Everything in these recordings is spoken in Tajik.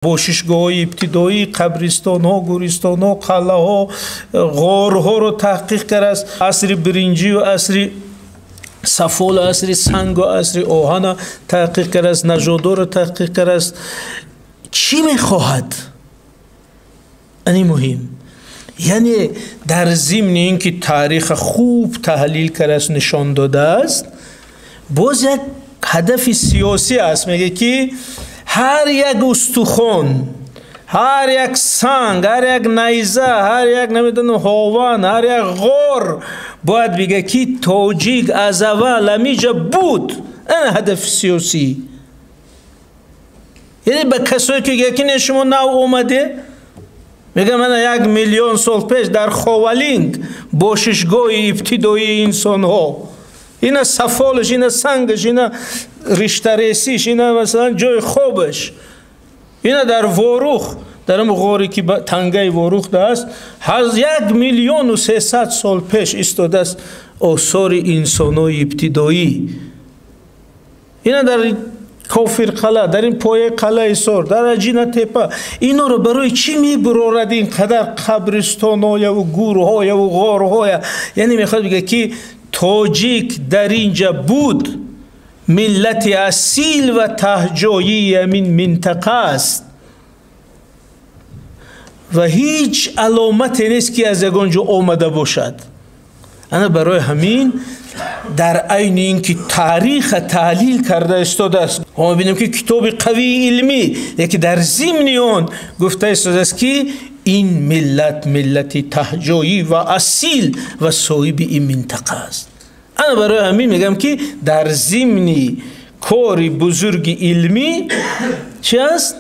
Бошишгоҳҳои ибтидоӣ, қабристонҳо, гӯристонҳо, қалъаҳо, ғорҳоро таҳқиқ кардааст. Асри биринҷию асри сафолу асри сангу асри оҳана таҳқиқ кардааст, нажодоро таҳқиқ кардааст. Чӣ мехоҳад? Ани муҳим. Яъне дар зимни ин ки таъриха хуб таҳлил кардааст, нишон додааст, боз як ҳадафи сиёсӣ аст. Мегӯяд, ки ҳар як устухон, ҳар як санг, ҳар як найза, ҳар як, намедонам, ҳован, ҳар як ғор бояд бигӯяд, ки тоҷик аз аввал ҳамиҷа буд. Ана ҳадафи сиёсӣ. Яъне ба касое ки гӯяд, ки не, шумо нав омаде, мегӯям, ана 1 миллион сол пеш дар Ховалинг бошишгоҳи ибтидоии инсонҳо, ина сафолаш, ина сангаш, ина риштаресиш, ина, масалан, ҷои хобаш, ина дар Ворух, дар ам ғоре ки тангаи Ворух аст, 1 миллиону 300 сол пеш истодааст осори инсонҳои ибтидоӣ. Ина дар Кофирқалъа, дар ин пояи қалъаи Ҳисор, дар Аҷинатепа. Инора барои чӣ мебурорад ин қадар қабристонҳояву гӯрҳояву ғорҳоя? Яъне мехоҳад бигӯяд, ки тоҷик дар инҷа буд, миллати асил ва таҳҷоии ҳамин минтақа аст ва ҳеҷ аломате нест, ки аз ягон ҷо омада бошад. Ана барои ҳамин дар айни ин ки таъриха таҳлил карда истодааст, мо мебинем, ки китоби қавии илмӣ, яке дар зимни он гуфта истодааст, ки ин миллат миллати таҳҷоӣ ва асил ва соҳиби ин минтақа аст. Ана барои ҳамин мегӯям, ки дар зимни кори бузурги илмӣ чи аст?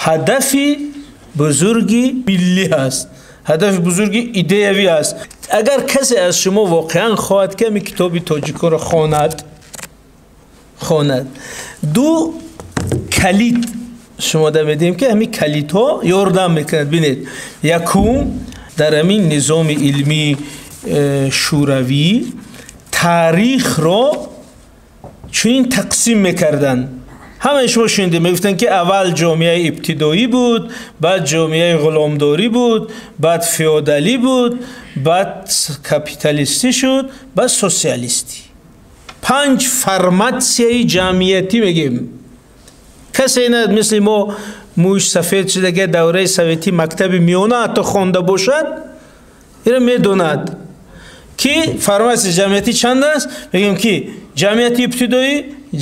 Ҳадафи бузурги миллӣ ҳаст, ҳадафи бузурги идеявӣ аст. Агар касе аз шумо воқеан хоҳад, ки ҳамин китоби тоҷикоро хонад, ду калид шумо да медиҳем, ки ҳамин калидҳо ёрдам мекунад. Бинед, якум, дар ҳамин низоми илмии шӯравӣ таърихро чунин тақсим мекарданд. Ҳамаи шумо шунидем, мегуфтанд, ки аввал ҷомеаи ибтидоӣ буд, баъд ҷомеаи ғуломдорӣ буд, баъд феодалӣ буд, баъд капиталистӣ шуд, баъд социалистӣ. Панҷ форматсияи ҷамъиятӣ мегем. Касе ина мисли мо мӯйш сафед шудаги, давраи советӣ мактаби миёна ҳатто хонда бошад, ира медонад, ки форматсияи ҷамъиятӣ чанд аст. Мегӯем, ки ҷамъияти ибтидоӣ,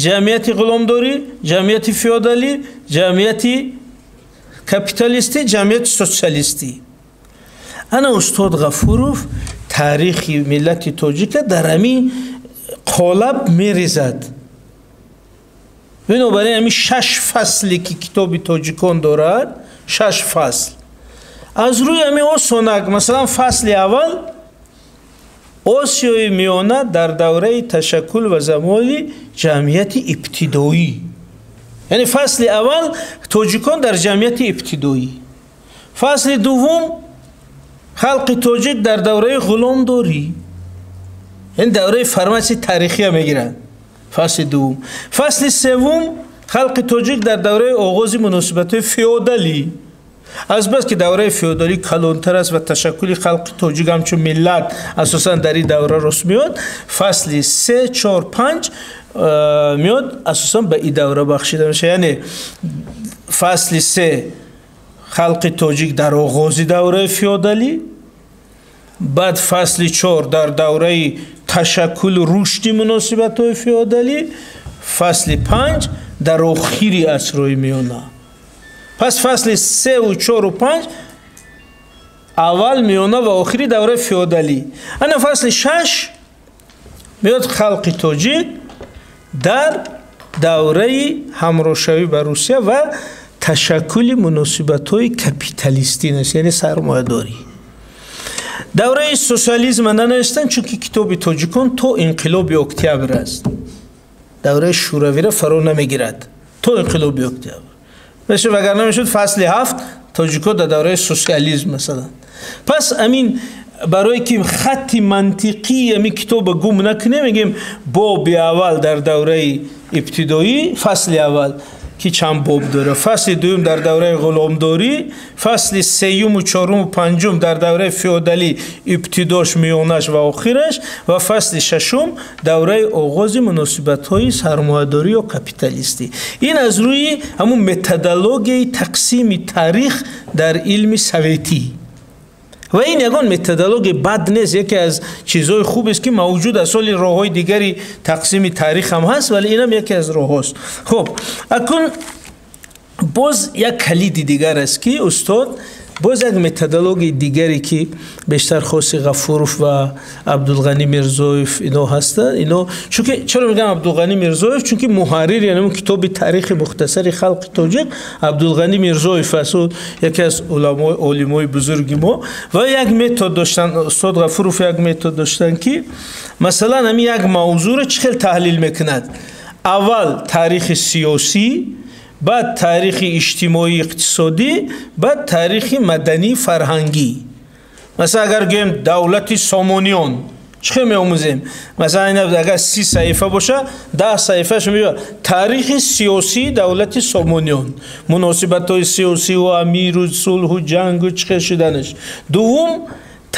ҷамъияти ғуломдорӣ, ҷамъияти феодалӣ, ҷамъияти капиталистӣ, ҷамъияти социалистӣ. Ана устод Ғафуров таърихи миллати тоҷика дар ҳамин қолаб мерезад. Бинобар ин ҳамин шаш фасле, ки китоби тоҷикон дорад, шаш фасл, аз рӯи ҳамин осонак. Масалан, фасли аввал: Осиёи Миёна дар давраи ташаккул ва замони ҷамъияти ибтидоӣ. Яъне фасли аввал: тоҷикон дар ҷамъияти ибтидоӣ. Фасли дуввум: халқи тоҷик дар давраи ғуломдорӣ, яъне давраи форматсияи таърихия мегиранд фасли дуввум. Фасли севум: халқи тоҷик дар давраи оғози муносибатҳои феодалӣ. Азбас ки давраи феодалӣ калонтар аст ва ташаккули халқи тоҷик ҳамчун миллат асосан дар ин давра рост меояд, фасли се, чор, панҷ меояд, асосан ба ин давра бахшида мешавад. Яъне фасли се: халқи тоҷик дар оғози давраи феодалӣ, баъд фасли чор: дар давраи ташаккулу рушди муносибатҳои феодалӣ, фасли панҷ: дар охири асрҳои миёна. Пас фасли севу чору панҷ: аввал, миёна ва охири давраи феодалӣ. Ана фасли шаш меояд: халқи тоҷик дар давраи ҳамроҳшавӣ ба Русия ва ташаккули муносибатҳои капиталистӣ, яъне сармоядорӣ. Давраи социализма нанавистанд, чунки китоби тоҷикон то инқилоби октябр аст, давраи шӯравиро фаро намегирад, то инқилоби октябр мешуд. Вагарна мешуд фасли ҳафт: тоҷико дар давраи социализм, масалан. Пас амин барое ки хатти мантиқии ами китоба гум накунем, мегӯем: боби аввал дар давраи ибтидоӣ, фасли аввал. ки чанд боб дорад. Фасли дуюм дар давраи ғуломдорӣ, фасли сеюму чоруму панҷум дар давраи феодалӣ, ибтидош, миёнаш ва охираш, ва фасли шашум давраи оғози муносибатҳои сармоядорӣ ё капиталистӣ. Ин аз рӯи ҳамун методологияи тақсими таърих дар илми советӣ. Ва ин ягон методология бад нест, яке аз чизҳои хубест, ки мавҷуд аст. Соли роҳҳои дигари тақсими таърих ҳам ҳаст, вале инам яке аз роҳҳост. Хуб, акун боз як калиди дигар аст, ки устод боз як методологияи дигаре, ки бештар хоси Ғафуров ва Абдулғанӣ Мирзоев ино ҳастанд. Ино чунки, чаро мегӯям Абдулғанӣ Мирзоев? Чунки муҳаррир, яъне китоби таърихи мухтасари халқи тоҷик Абдулғанӣ Мирзоев аст, яке аз уламои, олимои бузурги мо. Ва як метод доштанд, устод Ғафуров як метод доштанд, ки масалан ҳамин як мавзӯъро чӣ хел таҳлил мекунад. Аввал таърихи сиёсӣ, баъд таърихи иҷтимоӣ иқтисодӣ, баъд таърихи маданӣ фарҳангӣ. Масалан, агар гӯем давлати Сомониён, чӣ хел меомӯзем? Масалан, агар 30 саҳифа боша, 10 саҳифааш меояд таърихи сиёсии давлати Сомониён, муносибатҳои сиёсиву амиру сулҳу ҷангу чӣ хел шуданаш. Дуввум,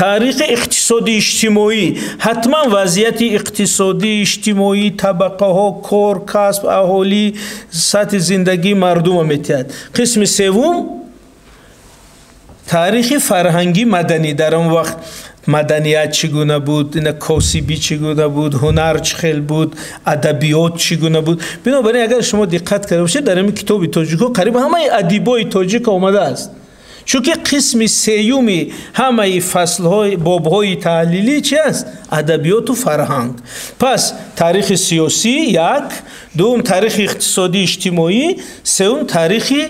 таърихи иқтисоди иҷтимоӣ, ҳатман вазъияти иқтисодӣ, иҷтимоӣ, табақаҳо, кор, касб, аҳолӣ, сатҳи зиндагии мардума метиҳад. Қисми севум, таърихи фарҳангӣ маданӣ, дар он вақт маданият чӣ гуна буд, ина косибӣ чӣ гуна буд, ҳунар чӣ хел буд, адабиёт чӣ гуна буд. Бинобар ин, агар шумо диққат карда бошед, дар ҳамин китоби тоҷикҳо қариб ҳамаи адибои тоҷик омадааст, чунки қисми сеюми ҳамаи фаслҳои бобҳои таҳлилӣ чи аст? Адабиёту фарҳанг. Пас таърихи сиёсӣ як, дуввум таърихи иқтисодӣ иҷтимоӣ, сеюм таърихи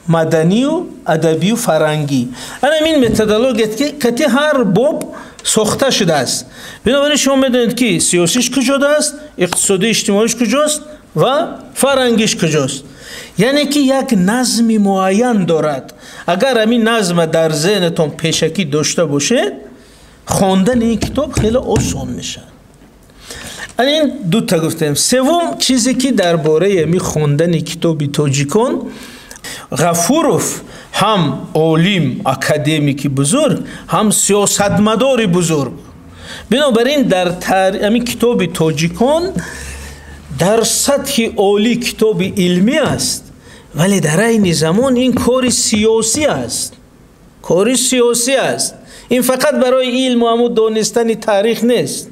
маданию адабию фарҳангӣ. Ана ин методология, ки кати ҳар боб сохта шудааст. Бинобар ин, шумо медонед, ки сиёсиш куҷодааст, иқтисодӣ иҷтимоиш куҷост ва фарҳангиш куҷост. Яъне ки як назми муайян дорад. Агар ҳамин назма дар зеҳнатон пешакӣ дошта бошед, хондани ин китоб хеле осон мешавад. Ана ин дута гуфтем. Севум чизе, ки дар бораи ҳамин хондани китоби тоҷикон, Ғафуров ҳам олим, академики бузург, ҳам сиёсатмадори бузург. Бинобар ин, дар ҳамин китоби тоҷикон дар сатҳи олӣ китоби илмӣ аст, вале дар айни замон ин кори сиёсӣ аст, кори сиёсӣ аст. Ин фақат барои илму ҳамун донистани таърих нест,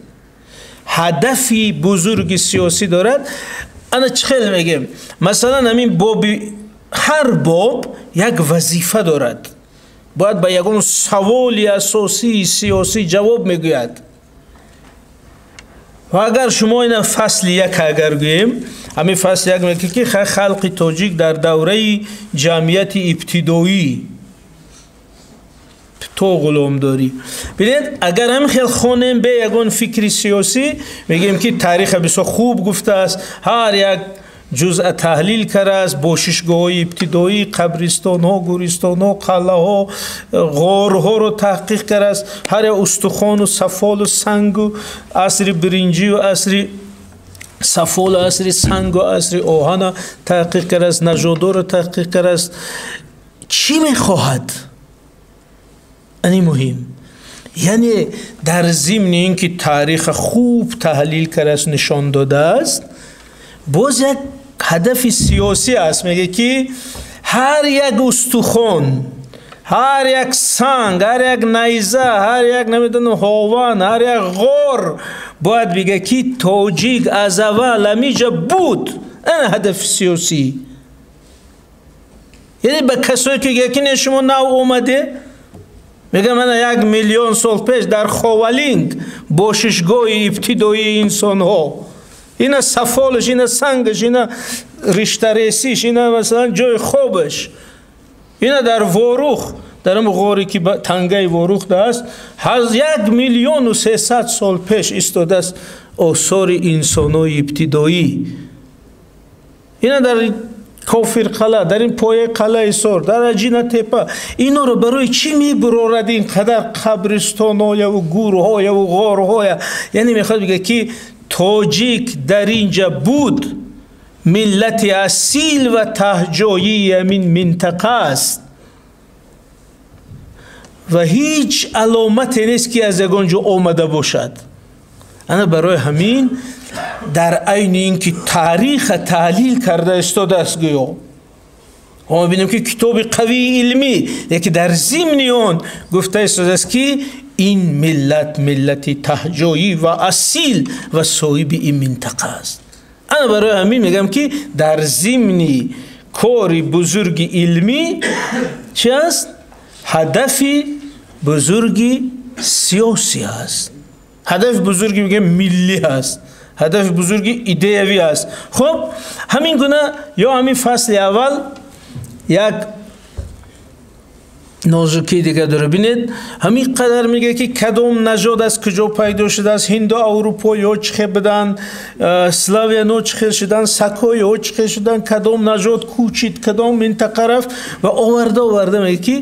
ҳадафи бузурги сиёсӣ дорад. Ана чӣ хел мегем? Масалан, ҳамин боби, ҳар боб як вазифа дорад, бояд ба ягон саволи асосии сиёсӣ ҷавоб мегӯяд. Ва агар шумо ина фасли як агар гӯем, ҳамин фасли як мегӯяд, ки халқи тоҷик дар давраи ҷамъияти ибтидоӣ то ғуломдорӣ. Бинед, агар ҳамин хел хонем бе ягон фикри сиёсӣ, мегӯем, ки таъриха бисёр хуб гуфтааст, ҳар як ҷузъа таҳлил кардааст, бошишгоҳҳои ибтидоӣ, қабристонҳо, гӯристонҳо, қалъаҳо, ғорҳоро таҳқиқ кардааст, ҳар як устухону сафолу сангу асри биринҷию асри сафолу асри сангу асри оҳана таҳқиқ кардааст, нажодоро таҳқиқ кардааст. Чӣ мехоҳад? Ани муҳим. Яъне дар зимни ин ки таъриха хуб таҳлил кардааст, нишон додааст, боз як ҳадафи сиёсӣ аст. Мегӯяд, ки ҳар як устухон, ҳар як санг, ҳар як найза, ҳар як, намедонам, ҳован, ҳар як ғор бояд бигӯяд, ки тоҷик аз аввал ҳамиҷа буд. Ана ҳадафи сиёсӣ. Яъне ба касое ки гӯяд, ки не, шумо нав омаде, мегӯям, ана 1 миллион сол пеш дар Ховалинг бошишгоҳи ибтидоии инсонҳо, ина сафолаш, ина сангаш, ина риштаресиш, ина масалан ҷои хобаш, ина дар Ворух, дар ам ғоре ки тангаи Ворух аст, 1 миллиону 300 сол пеш истодааст осори инсонҳои ибтидоӣ. Ина дар Кофирқала, дар ин пояи қалъаи Ҳисор, дар Аҷина тепа. Инора барои чӣ мебурорад ин қадар қабристонҳояву гурҳояву ғорҳоя? Яъне мехоҳад бигӯяд, ки тоҷик дар ин ҷа буд. Миллати асил ва таҳҷоии ҳамин минтақа аст ва ҳеҷ аломате нест, ки аз ягон ҷо омада бошад. Ана барои ҳамин, дар айни ин ки таъриха таҳлил карда истодааст, гӯё мо мебинем, ки китоби қавии илмӣ, лекин дар зимни он гуфта истодааст, ки ин миллат миллати таҳҷоӣ ва асил ва соҳиби ин минтақа аст. Ана барои ҳамин мегӯям, ки дар зимни кори бузурги илмӣ чи аст? Ҳадафи бузурги сиёсӣ аст, ҳадафи бузурги, мегӯям, миллӣ ҳаст, ҳадафи бузурги идеявӣ аст. Хуб, ҳамин гуна ё ҳамин фасли аввал як нозукии дигар дора. Бинед, ҳамин қадар мегӯяд, ки кадом нажод аз куҷо пайдо шудааст, ҳинду аврупоиҳо чӣ хел буданд, славяно чӣ хел шуданд, сакоиҳо чӣ хел шуданд, кадом нажод кӯчид, кадом минтақа рафт ва оварда оварда мегӯяд, ки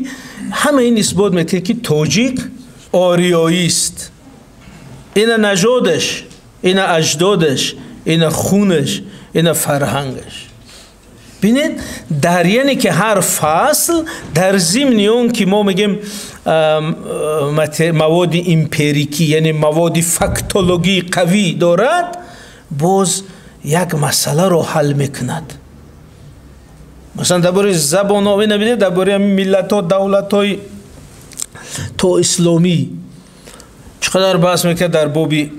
ҳама ин исбот мекунад, ки тоҷик ориёист. Ина нажодаш, ина аҷдодаш, ина хунаш, ина фарҳангаш. Бинед, дар яъне ки ҳар фасл дар зимни он ки мо мегӯем маводи эмпирикӣ, яъне маводи фактологии қавӣ дорад, боз як масъаларо ҳал мекунад. Масалан, дар бораи забонҳо бинед, дар бораи миллатҳо, давлатҳои то исломӣ чӣ қадар баҳс мекард. Дар боби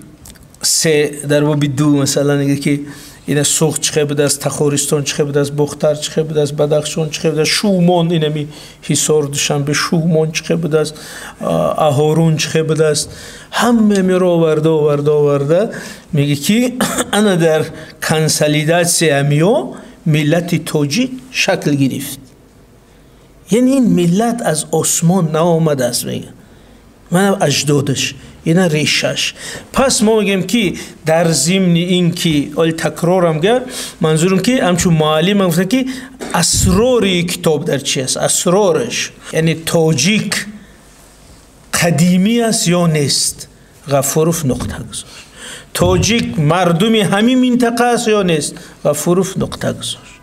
се, дар боби 2, масалан, мегӯяд, ки ина Суғд чӣ хел будааст, Тахористон чӣ хел будааст, Бохтар чӣ хел будааст, Бадахшон чӣ хел будааст, Шумон, инами Ҳисор, Душанбе, Шумон чӣ хел будааст, Аҳорун чӣ хел будааст. Ҳама меро оварда, оварда, оварда мегӯяд, ки ана дар консолидатсия миё миллати тоҷик шакл гирифт. Яъне ин миллат аз осмон наомадааст, мегӯяд, мана аҷдодаш, ина решаш. Пас мо мегӯем, ки дар зимни ин ки оли такрорам гар, манзурам ки ҳамчун муаллим ман гуфтам, ки асрори китоб дар чи аст. Асрораш, яъне тоҷик қадимӣ аст ё нест, Ғафуров нуқта гузошт. Тоҷик мардуми ҳамин минтақа аст ё нест, Ғафуров нуқта гузошт.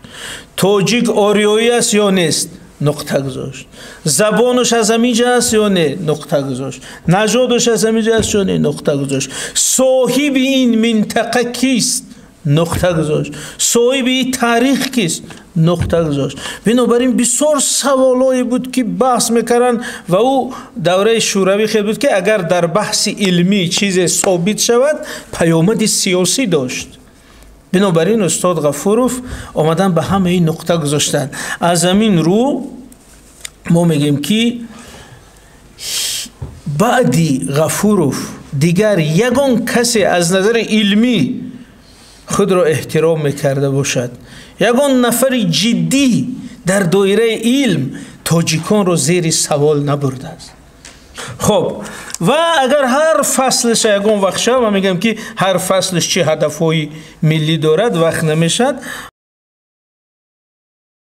Тоҷик ориёӣ аст ё нест, нуқта гузошт. Забонаш аз ҳамин ҷа аст ё не, нуқта гузошт. Нажодаш аз ҳамин ҷа аст ё не, нуқта гузошт. Соҳиби ин минтақа кист, нуқта гузошт. Соҳиби ин таърих кист, нуқта гузошт. Бинобар ин бисёр саволое буд, ки баҳс мекарданд, ва ӯ давраи шӯравӣ хел буд, ки агар дар баҳси илмӣ чизе собит шавад, паёмади сиёсӣ дошт. Бинобар ин устод Ғафуров омадан, ба ҳамаи нуқта гузоштанд. Аз ҳамин рӯ мо мегӯем, ки баъди Ғафуров дигар ягон касе аз назари илмӣ худро эҳтиром мекарда бошад, ягон нафари ҷиддӣ дар доираи илм тоҷиконро зери савол набурдааст. Хоб, ва агар ҳар фаслаша ягон вақт шава, ман мегӯям, ки ҳар фаслаш чӣ ҳадафҳои миллӣ дорад, вақт намешавад.